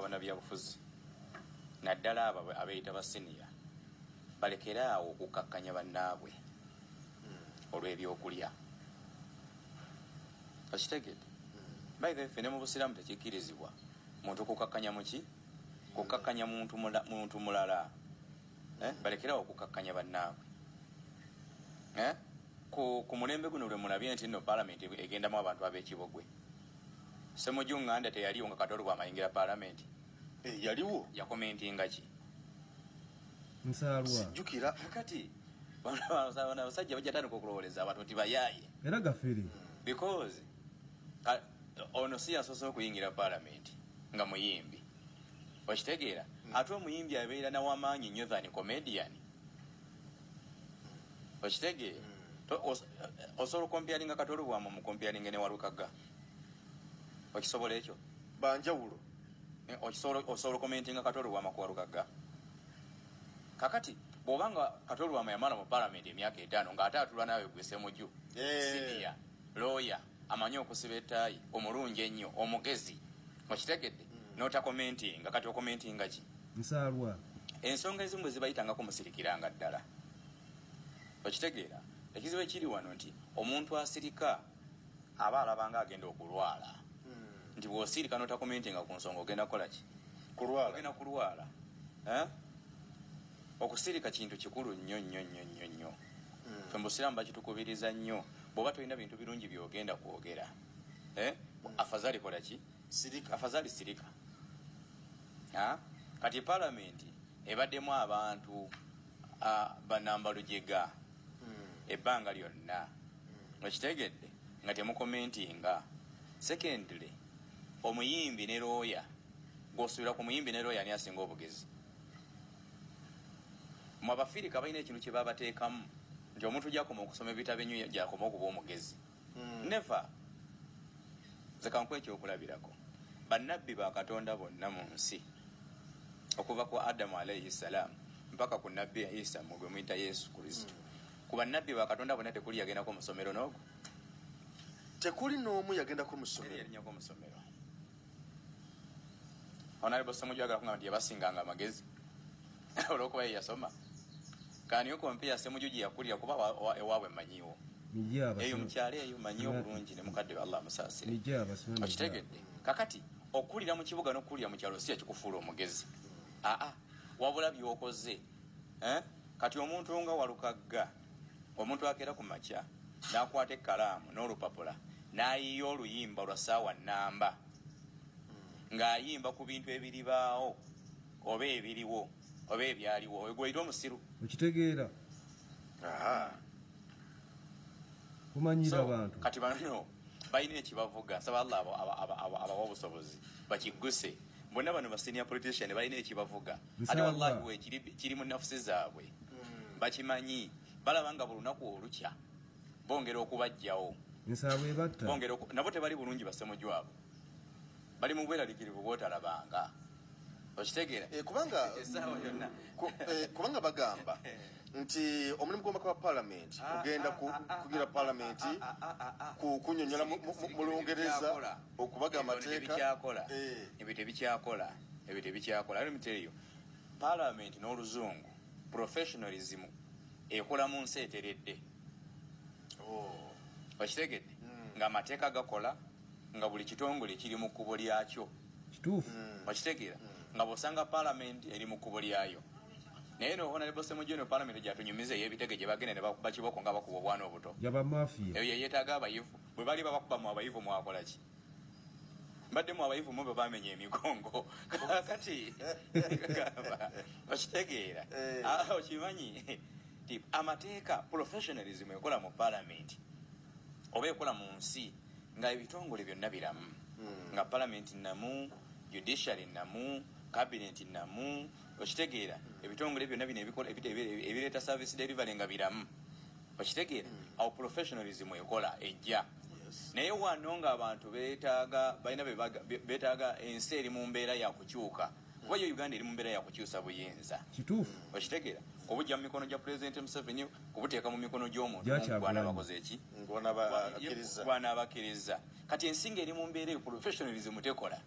bannabyabufuzi, naddala abo abeeyita ba senior, balekere awo okukakkanya bannaabwe olw'ebyokulya. Okitegedde? By the way, ffe ne mu Busiraamu tekikkirizibwa muntu kukakkanya muki, kukakkanya muntu mulala. Eh? Balekere awo okukakkanya bannaabwe. Eh? Ku mulembe guno lwe mulabye nti nno paalamenti egendamu abantu ab'ekibogwe. Ssemujju Nganda teyaliwo nga Kato Lubwama ayingira paalamenti? Eh, yaliwo. Yakomentinga ki? Nsaalwa. Sijjukira. Kati bano abasajja bajja tandika okulowooleza abantu nti bayaaye. Era gafere. Because ono si yasoose okuyingira paalamenti nga muyimbi. Okitegeera? Ate omuyimbi abeera nawamaanyi nnyo than comedian. Okitegeera? Osobola okomparinga Kato Lubwama, omukomparinge ne Walukaga? Okisobola ekyo? Banjawulo. Eh, osobola okomentinga Kato Lubwama ku Walukaga? Kakati bw'obanga Kato Lubwama yamala mu paalamenti emyaka 5 ng'ate atula naawe gwe Ssemujju, senior lawyer, amanyi okusiba ettaayi, omulungi ennyo, omugezi, okitegedde, n'otakomentinga, kati okomentinga ki? Nsaalwa. Ensonga ezimu bwe zibayitangako musirikiranga ddala. Okitegeera? Ekizibu ekiri wano nti omuntu asirika aba alabanga agenda okulwala, nti bw'osirika n'otakomentinga ku nsonga ogenda kukola ki? Kulwala. Ogenda kulwala. Eh? Okusirika kintu kikulu nnyo nnyo nnyo nnyo nnyo. Ffe mu Busiraamu bakitukubiriza nnyo. Bw'oba tolina bintu birungi by'ogenda kwogera, eh? Afazali kola ki? Sirika. Afazali sirika. Ha? Kati paalamenti ebaddemu abantu banambalujega ebbanga lyonna. Okitegedde? Nga temukomentinga. Secondly, omuyimbi ne lawyer, gw'osuubira ku muyimbi ne lawyer ani asinga obugezi? Mwe Abafirika balina ekintu kye babateekamu nti omuntu gy'akoma okusoma ebitabo ennyo gy'akoma okuba omugezi. Never. Nze kankuwe ekyokulabirako. Bannabbi ba Katonda bonna mu nsi, okuva ku Adamu alayhi salam mpaka ku Nabbi Isa mwe gwe muyita Yesu Kristo, ku bannabbi ba Katonda bonna tekuli yagendako mu ssomero n'ogwo. Tekuli n'omu yagendako mu Teri ssomero. yalinnyako mu ssomero. Honorable Ssemujju ayagala kugamba nti yabasinganga amagezi olw'okuba ye yasoma. Can you compare Ssemujju gye yakulira, kuba ewaabwe mmanyiiwo? Mijja. Eyo mukyalo eyo mmanyiwo bulungi ne mukadde we, Allah amusaasire. Mijja abasoma mijja. Okitegedde? Kakati okulira mu kibuga n'okukulira mu kyalo si ekikufuula omugezi, aa, wabula by'okoze. Eh? Kati omuntu nga Walukagga, omuntu akeera ku makya n'akwata ekkalaamu n'olupapula n'ayiiya oluyimba lwa ssaawa nnamba ng'ayimba ku bintu ebiribaawo oba ebiriwo oba ebyaliwo, oyo gweyita omusiru? Okitegeera? Kumanyira So, abantu. Kati bano balina ekibavuga. Nsaba Allah abawe obusobozi bakigguse bonna. Bano ba senior politician balina ekibavuga, ate Nsaba. wallahi we kiri mu nafusi zaabwe, bakimanyi, balaba nga buli lunaku olukya bongera okubajjawo. Ensaalwa ebatta. Bongera nabo tebali bulungi. Bassemujju abo bali mu bweraliikirivu bwotalabanga. Okitegeera? Eh, kubanga Essaawa yonna. Kubanga bagamba nti omulimu gw'omubaka wa paalamenti kugenda kugira paalamenti kunyonyola mu Lungereza, okubaga amateeka. Tebikyakola. Ebyo tebikyakola, ebyo tebikyakola. Let me tell you, parliament n'oluzungu, professionalism ekola mu nsi eteredde. Oh. Okitegedde? Ng'amateeka gakola, nga buli kitongole kiri mu kkubo lyakyo. Kituufu. Okitegeera? Nga bw'osanga parliament eri mu kkubo lyayo. Naye no Honorable Ssemujju, eno parliament gyatunyumiza ey'ebitege gye bagenda ne bakuba kiboko nga bakuba obwana obuto, Yaba mafia. eyo yeyeetaaga abayivu. Bwe bali babakuba mu abayivu, mwakola ki? Mbadde mu abayivu mwe bwe bamenya emigongo. Kakati gamba, okitegeera? Eh. Ah, okimanyi nti amateeka, professionalism ekola mu parliament oba ekola mu nsi nga ebitongole byonna biramu, nga parliament namu, judiciary namu, cabinet namu. Okitegeera? Ebitongole byonna bino ebireeta service delivery nga biramu. Okitegeera? Awo professionalism ekola ejja. Naye wano ng'abantu beetaaga, balina beetaaga, ensi eri mu mbeera ya kukyuka, kuba yo Uganda eri mu mbeera ya kukyusa buyinza. Kituufu. Okitegeera? Obujja mu mikono gya Pulezidenti Museveni kubuteeka mu mikono gy'omuntu Gyakyagulanyi. gw'anaabakoze eki? Ng'onaaba akkiriza. Gw'anaabakkiriza. Kati ensi ng'eri mu mbeera eyo, professionalism tekola.